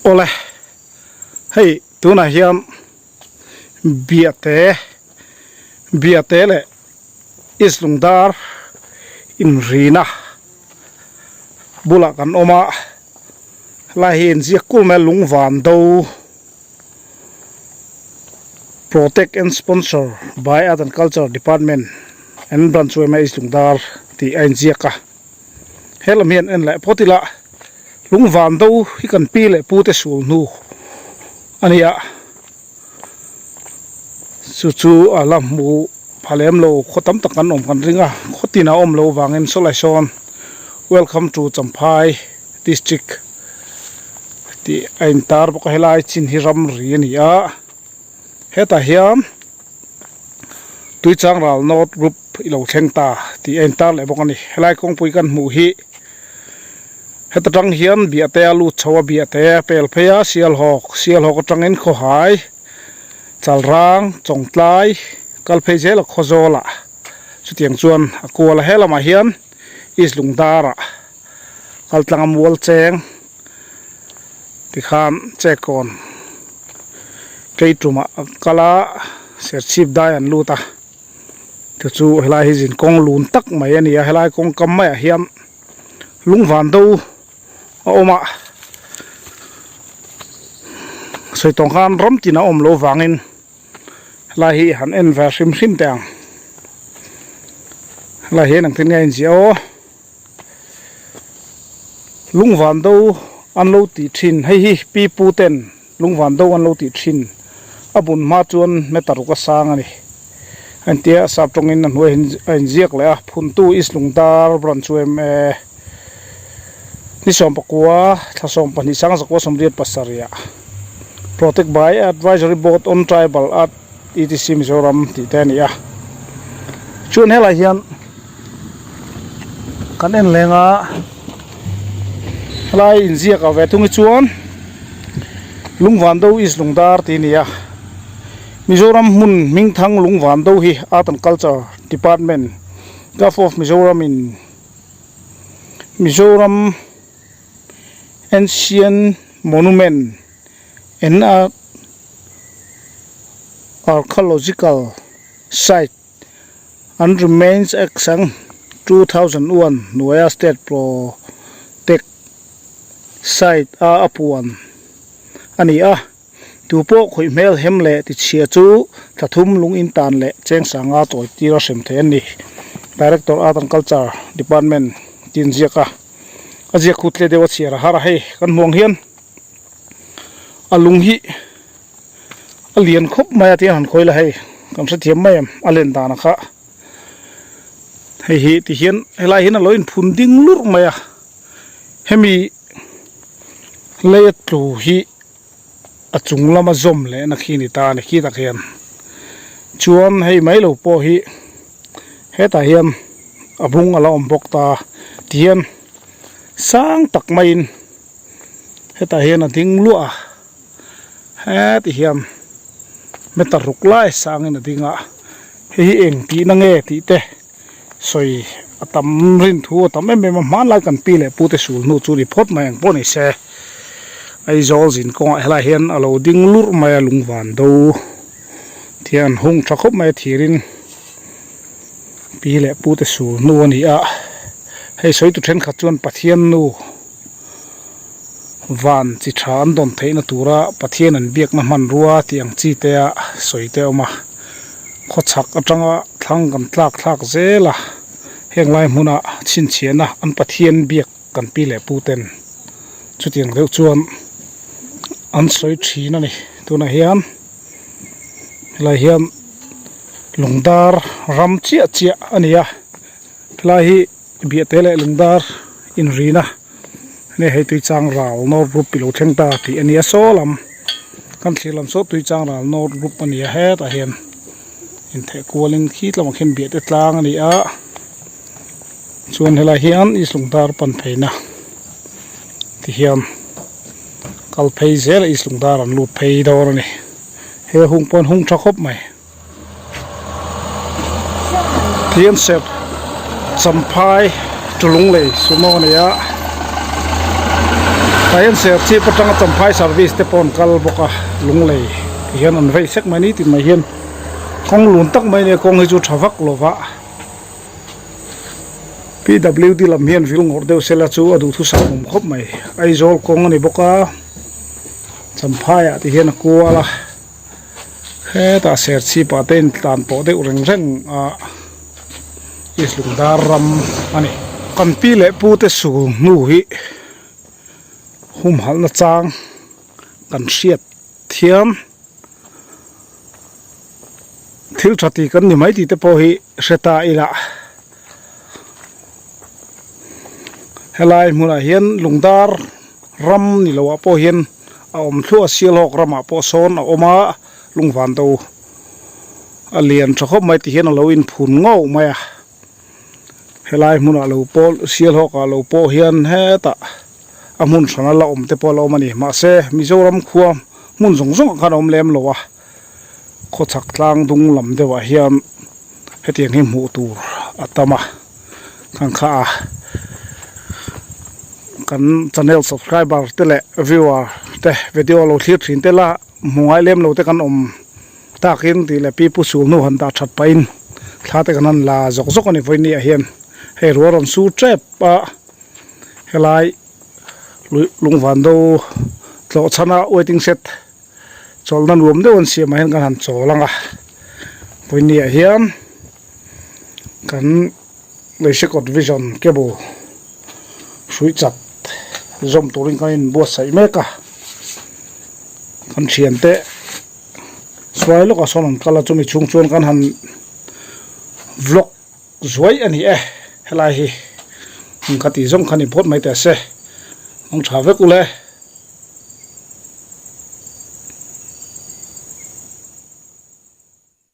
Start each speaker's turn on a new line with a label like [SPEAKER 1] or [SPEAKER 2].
[SPEAKER 1] Awle hei tunah hian biate biate leh East Lungdar inrina bulah kan awm a helai hi inziak kul mai a lungvan do protect and sponsor by Art and Culture Department and Branch yma East Lungdar tih a inziak a. He lam hian en leh phawt ila lungvan do hi kan pi leh pu te sul hnu a ni a chu chu a la hmu pha lem lo khaw tam tak kan awm kan ring a khaw tin a awm loh vangin sawlai sawn welcome to Champhai district tih a intar bawk a helai chin hi ramri a ni a. Hetah hian Tuichang ral North Group i lo thleng ta tih a intar leh bawk a ni. Helai kawngpui kan hmuh hi heta tang hian Biahte a lut chho a, Biahte a pel phei a, Sialhawk, Sialhawk atangin Khawhai, Chalrang, Chawngtlai kal phei zel a Khawzawlah chutiang chuan a kual a. He lamah hian East Lungdarah kal tlang a mual cheng tikhan Chekawn Keitumah a kal a Serchhip dai an lut a chu chu helai hi zin kawng lun tak mai a ni a helai kawng kam maiah hian lungvan do a awm a sawi tawng khan ram tin a awm loh vangin helai hi han en ve hrim hrim teh ang helai hian engtin nge a inziah aw. Lungvan do an lo tih thin hei hi pi pu ten lungvan do an lo tih thin a bun hma chuan meter ruk a sang a ni a intia sap tawngin a hnuai a inziak leh a phuntu East Lungdar branch chu em e ni 14 thla 12 sangzakua 87 ah protect by advisory board on tribal art etc Mizoram tih te a ni a chuan helai hian. Kan en leng a helai inziak ah ve thung hi chuan Lungvando East Lungdar tih a ni a Mizoram hmun hmingthang Lungvando hi Art and Culture Department Gov of Mizoram in Mizoram Ancient Monument and Archaeological Site An remains act sang 2001 hnuaia state protect site a a puan a ni a, tu pawh khawih hmel hem leh tichhia chu thla thum lung in tan leh cheng sanga chawi tir a hrem thei a ni. Director Art and Culture Department tin ziak a, a ziak khut hle deuh a chhiar a har a hei kan hmuh ang hian a lung hi a lian khawp mai a tia han khawi la hei kan hrethiam mai em a len dan a kha hei hi ti hian helai hian a lo inphun ding lurh mai a hemi lei a tlu hi a chung lama zawm leh na khi a ni ta a ni khi tak hian chuan hei mai lo pawh hi hetah hian a bung a la awm bawk ta ti hian sang tak maiin hetah hian a ding luah a. Heti hian meter ruk lai sangin a ding a hei hi eng tihna nge tih te sawi a tam rin thu a tam em em a hmanlai kan pi leh pu te sul hnu chu ni phawt mai ang pawh ni se Aizawl zin kawngah helai hian a lo ding lurh mai a lungvan do thian an hung tha khawp mai a thirin pi leh pu te sul hnu a ni a hei sawi tu thenkhat chuan Pathian nu. Van chi tha an dawn theihna tura Pathian an biakna hmanrua tih ang chi te a sawi te a awm a, khawchhak atanga thlang kan tlak thlak zel a, heng lai hmuna chhinchhiahna an Pathian biak kan pi leh pu ten chutiang deuh chuan an sawi thin a ni. Tunah hian helai hian lungdar ram chiah chiah a ni a, helai hi Biahte leh lungdar inrina nge hei tuichang ral North Group ilo thleng ta tih a nia saw lam kan thlir lam saw tuichang ral North Group a ni a hetah hian intheh kualin khi tlangah khian biahte tlang a ni a chuan helai hian East Lungdar pan pheina ti hian kal phei zel a East Lungdar an lut phei dawn a ni he hung pawh an hung tha khawp mai. Thiamsep Champhai Tulunglei sumo a ni a. Tah hian Serchhip atanga Champhai service te pawh an kal bawk a Lunglei ti hian an vei sek mai ni tih mai hian kawng lun tak mai nia kawng hi chu tha vak lo va P_W_D lam hian vil ngawrh deuh sela chu a duhthusam awm khawp mai Aizawl kawng a ni bawk a Champhai ah ti hian a kual a hetah Serchhip ah te in tlan pawh deuh reng reng a. East Lungdar ram a ni. Kan pi leh pu te sul hnu hi humhalhna chang kan hriat thiam. Thil tha ti kan ni mai tih te pawh hi hre ta ila. Helai hmunah hian Lungdar ram ni loah pawh hian a awm thluah a, Sialhawk ramah pawh sawn a awm a, Lungvando. A lian tha khawp mai ti hian a lo inphun ngauh mai a helai hmunah lo pawh Sialhawk ah lo pawh hian hetah a hmun hrana la awm te pawh a la awm a ni mahse Mizoram khua hmun zawng zawng ah khan a awm lem lo a khawchhak tlang dung lam deuh ah hian hetiang hi hmuh tur a tam a kan kha a kan channel subscriber te leh viewer te video lo thlir thin te la hmu ngai lem lo te kan awm. Takin tih leh pi pu sul hnu han dah that pahin thla te kan han la zawk zawk a ni vawiin ah hian hei rual rawn su tep a helai lungvan do tlawh chhan a waiting shed chawlhna nuam deuh an siam ah hian kan han chawl ang a vawiin ah hian kan Leisekawt vision cable hrui chat zawm turin kan inbuatsaih mek a kan thiante. Suai lawkah sawn an kal a chumi chhung chuan kan han vlog zuai a ni e helai hi ka tih zawng kha ni phawt mai teh se mangtha vek ule.